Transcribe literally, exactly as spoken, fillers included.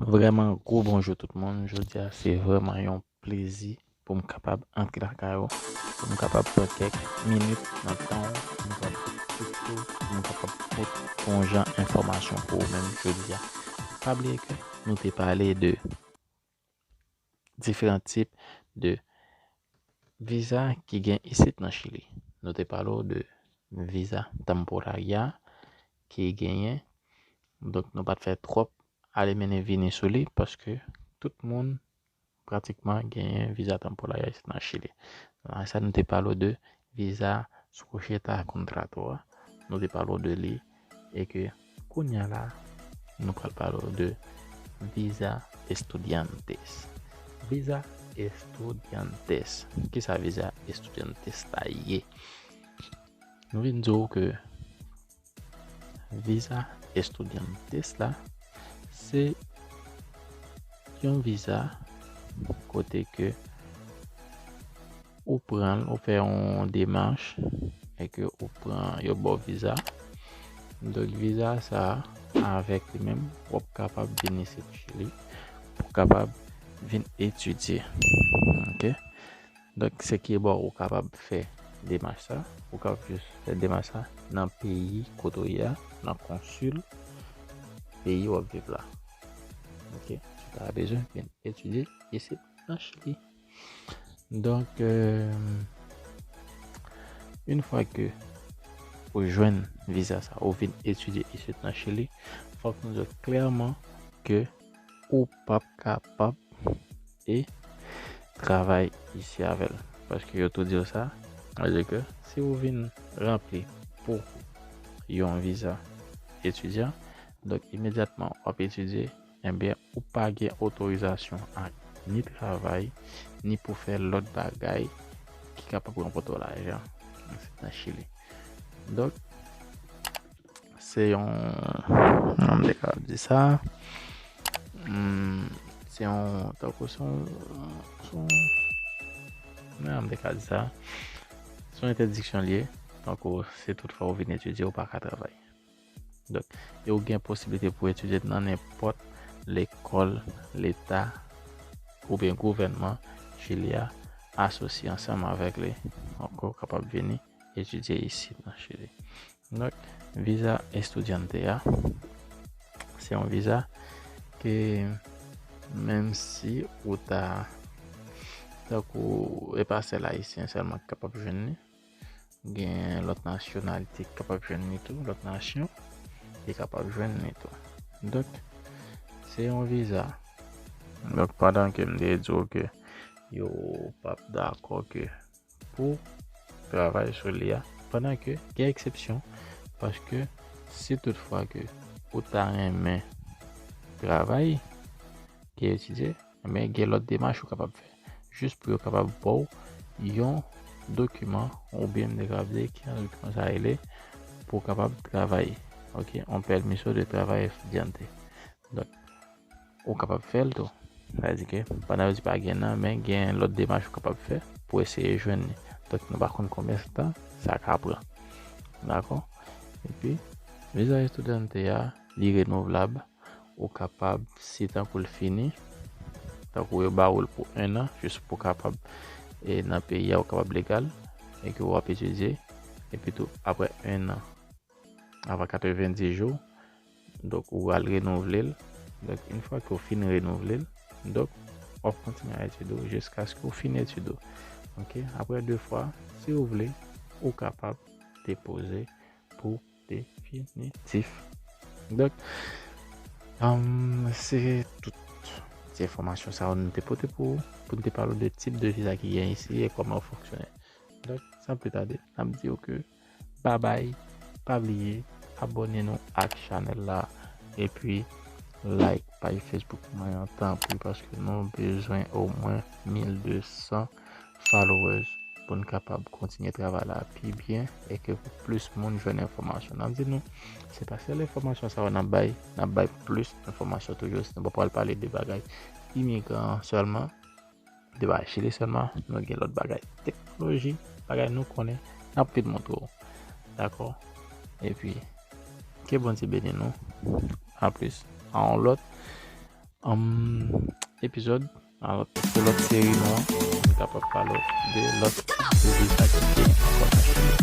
Vrèman gwo bonjou tout moun. Jodi a se vrèman yon plezi pou m kapab antre lakay ou, pou m kapab pran kèk minit nan tan w, pou m kapab eksplike w, pou m kapab pote yon jan enfòmasyon pou ou menm jodi a. Pa bliye ke nou te pale de diferan tip de viza ki gen isit nan Chili. Nou te pale w de viza temporaria ki genyen. Donk, nou pa t fè twòp ale mennen vini sou li, paske tout moun pratikman genyen viza temporaria isit nan Chili. Nan sa, nou te pale w de viza sujeto a contrato a. Nou te pale w de li, e ke kounye a la, nou pral pale w de viza estudiantes. Viza estudiantes. Kisa viza estudiantes la ye? Nou vin di w ke viza estudiantes la, se yon viza kote ke ou pran l, ou fè yon demach, e ke ou pran, yo ba w viza. Donk, viza sa a, avèk li menm, w ap kapab vin isit Chili, pou kapab vin etidye. Ok? Donk, se ki bò ou kapab fè demach sa, ou kapab jis fè demach sa nan peyi kote w ye a, nan konsil peyi w ap viv la. Ok? Si w ta bezwen vin etidye isit nan Chili. Donk, euh, yon fwa ke ou jwenn viza sa, ou vin etidye isit nan Chili, fòk nou di w klèman ke ou p ap kapab e travay isi avè l. Paske yo tou di w sa, sa vle di ke si ou vin ranpli pou yon viza etidyan, donk imedyatman w ap etidye, ebyen, ou pa gen otorizasyon a ni travay, ni pou fè lòt bagay ki kapab ranpòte w lajan isit nan Chili. Donk, se yon, kòman m te kapab di sa, hmm, se yon, tankou se yon, se yon, kòman m te ka di sa, se yon entèdiksyon li ye. Tankou si toutfwa ou vin etidye, ou pa ka travay. Donk, e ou gen posiblite pou etidye nan nenpòt lekòl leta oubyen gouvènman Chili a asosye ansanm avèk li, ankò kapab vini etidye isit nan Chili. Donk, viza estudiante a, se yon viza ke menm si ou ta, tankou, e pa sèl ayisyen sèlman ki kapab jwenn li, gen lòt nasyonalite ki kapab jwenn li tou, lòt nasyon ki kapab jwenn li tou. Donk, se yon viza. Donk, pandan ke m te di w ke yo p ap dakò ke pou travay sou li a, pandan ke gen eksepsyon, paske si toutfwa ke ou ta renmen travay, ke etidye, men gen lòt demach ou kapab fè. Jis pou yo kapab ba w yon dokiman, oubyen m te kapab di ki jan dokiman sa rele, pou w kapab travay. Ok, un permiso de trabajo estudiante. Donk, ou kapab fè l tou. Sa vle di ke pandan yo di pa gen nan, men gen lòt demach ou kapab fè pou eseye jwenn li. Donk, nou pa konn konbyen tan sa ka pran. Dakò? Epi, viza estudiante a, li renouvlab. Ou kapab, si tankou l fini, tankou yo ba ou l pou en an, jis pou w kapab, e, nan peyi a, ou kapab legal, e ke w ap etidye, epi tou, apre en an, avan katrevenndis jou, donk, ou al renouvle l. Donk, yon fwa ke w fin renouvle l, donk, w ap kontinye etidye w jiskaske w fin etidye w. Ok? Apre de fwa, si w vle, ou kapab depoze pou definitif. Donk, um, se tout ti enfòmasyon sa yo nou te pote pou ou, pou nou te pale w de tip de viza ki gen isi e kòman yo fonksyone. Donk, san pli tade, n ap di w ke babay, pa bliye abòne nou ak chanèl la, epi like paj Facebook mwen an, tanpri, paske nou bezwen omwen mil de san followers pou n kapab kontinye travay la pi byen e ke pou plis moun jwenn enfòmasyon. N ap di nou, se pa sèl enfòmasyon sa yo n ap bay, n ap bay plis enfòmasyon toujou. Si nou pa pral pale de bagay imigran sèlman, de bagay Chili sèlman, nou gen lòt bagay teknoloji, bagay nou konnen, n ap vin montre w. Dakò? Epi, ke Bondye beni nou. A plis, a yon lòt um, epizòd, alò, pou lòt seri nou an, nou kapab pale de lòt seri sa ki te ankò nan chini.